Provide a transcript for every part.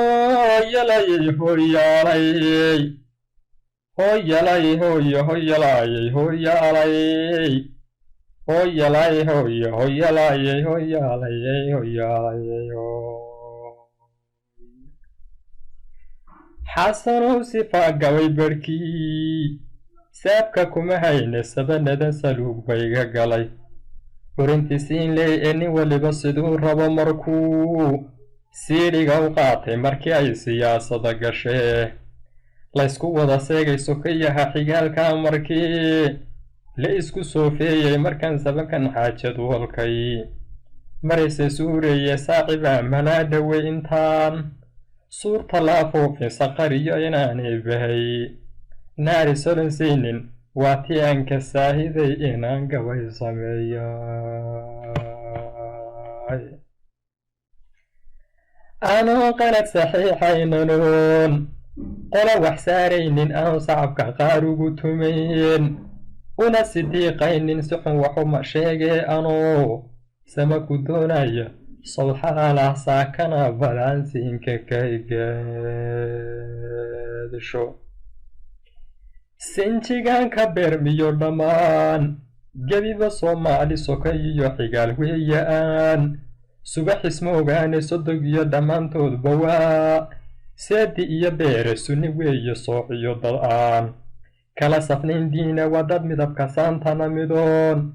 Hooyalayay hoyaalayay hooyalay hooyo hoyalayay hoyaalayay hooyalay hooyo hoyalayay hoyaalayay hoyaalayay. Xasanow sifaa gabay barhkii saabka kuma hayne, sabanadan saluug bayga galay curintii siinley ee nin waliba siduu rabo markuu siidhiga u qaatay. Markii ay siyaasada gashee laysku wada seegay sokayaha xigaalka, markii la isku soofeeyey, markaan sabankan xaajadu holkay marayse suureeye saaxiibaa malaa dhowey intaan suurta la afuufin saqariyo inaanay bahay naari solonsiinin. Waa tii aan ka saahiday inaan gabay sameeyay anoo qalad saxiixaynanoon qola wax saaraynin, aanu sacabka qaar ugu tumayn una sidiiqaynin, si xun waxuma sheegee anoo sama ku doonaya sawxaalah saakana balansiinka kaygeedsho sinjigaanka beermiyo dhammaan gebiba Soomaali sokay iyo xigaal weeyaan. Subaxisma ogaane sodog iyo dhammaantoodba waa seedi iyo beere, sunni weeye soociyo dad aan kala safnayn diina, waa dad midabka saantana midoon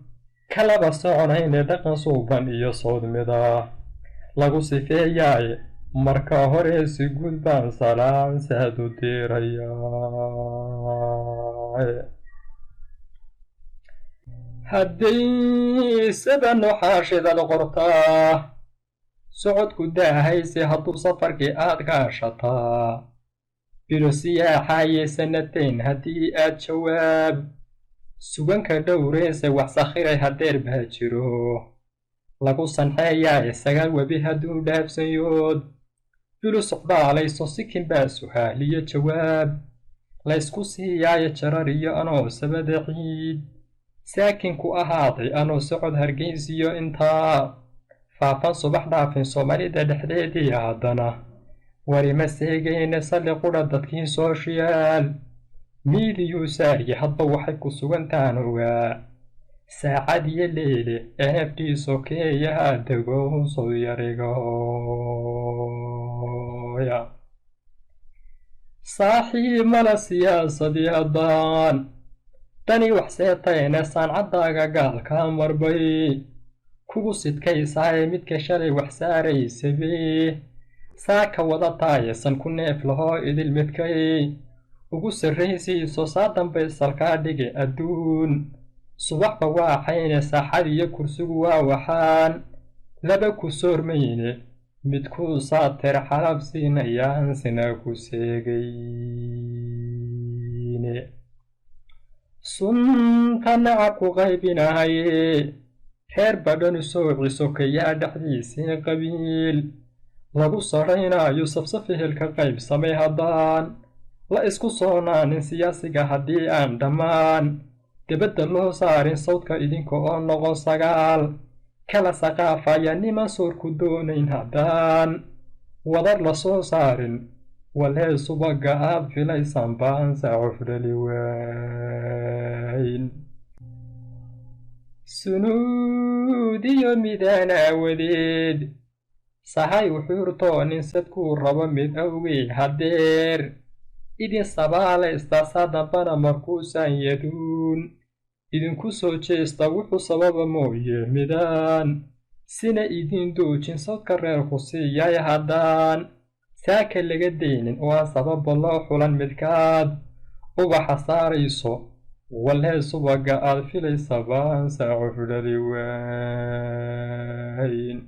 kalaba soconayne, dhaqan suuban iyo sawd mida lagu sifeeyaaye. Marka hore si guud baan salaan saad u diirayaa. Hadday sabano xaashidad qortaa socodku daahayse, hadduu safarkii aad kaashataa bilo siyaaxaye sanateen, haddii aad jawaab suganka dhowreyse wax sakhiray hadeer baa jiro lagu sanxeeyaaye. Sagaal webi hadduu dhaafsanyood bilu socdaalayso, sikin baa suhaaliyo jawaab laysku siiyaaye. Jarar iyo anoo sabada ciid saakinku ahaaday, anoo socod Hargeysiyo intaa faafan subax dhaafin Soomaalida dhexdeedii, haddana warima seegayne salli qudha dadkii sooshiyaal miidiyuu saarye hadba waxay ku sugantaan ogaa saacad iyo leyle. NFD sokeeyaha dego sowyarigoya saaxiib mala siyaasadii haddaan dani wax seetayne, saancadaaga gaalka marbay kugu sidkaysaaye. Midka shalay wax saaraysabe saaka wada taayesan ku neef lahoo idil midkay ugu sarraysiiso, saa dambay salkaa dhige adduun subaxba waaxayne. Saaxad iyo kursigu waa waxaan laba ku soormayne, midkuu saateer xalab siinayaan sina ku seegayne. Sunta nacab ku qaybinahaye reer badhanu sooci sokayaa dhexdiisii qabiil lagu sarhaynaayo, safsaf ehelka qaybsamay haddaan la isku soonaanin siyaasiga, haddii aan dhammaan debadda loo saarin sawdka idinka oo noqon sagaal kala saqaafaya, niman soorku doonayn haddaan wadar la soo saarin, walee subaga aad filaysaan baan sacofdhali wayn. Sunuudiyo midaan aawadeed sahay wuxuurtoo nin sadkuu rabo mid awgey hadeer idin sabaalaysta, dambana markuusaan yaduun idinku soo jeesta wuxuu sababa mooye midaan sina idin doojin sawdka reerku siiyay, haddaan saaka laga daynin oo aan sababa loo xulan midkaad ubaxa saarayso, walee subaga aad filaysa baan sacofdhali wayn.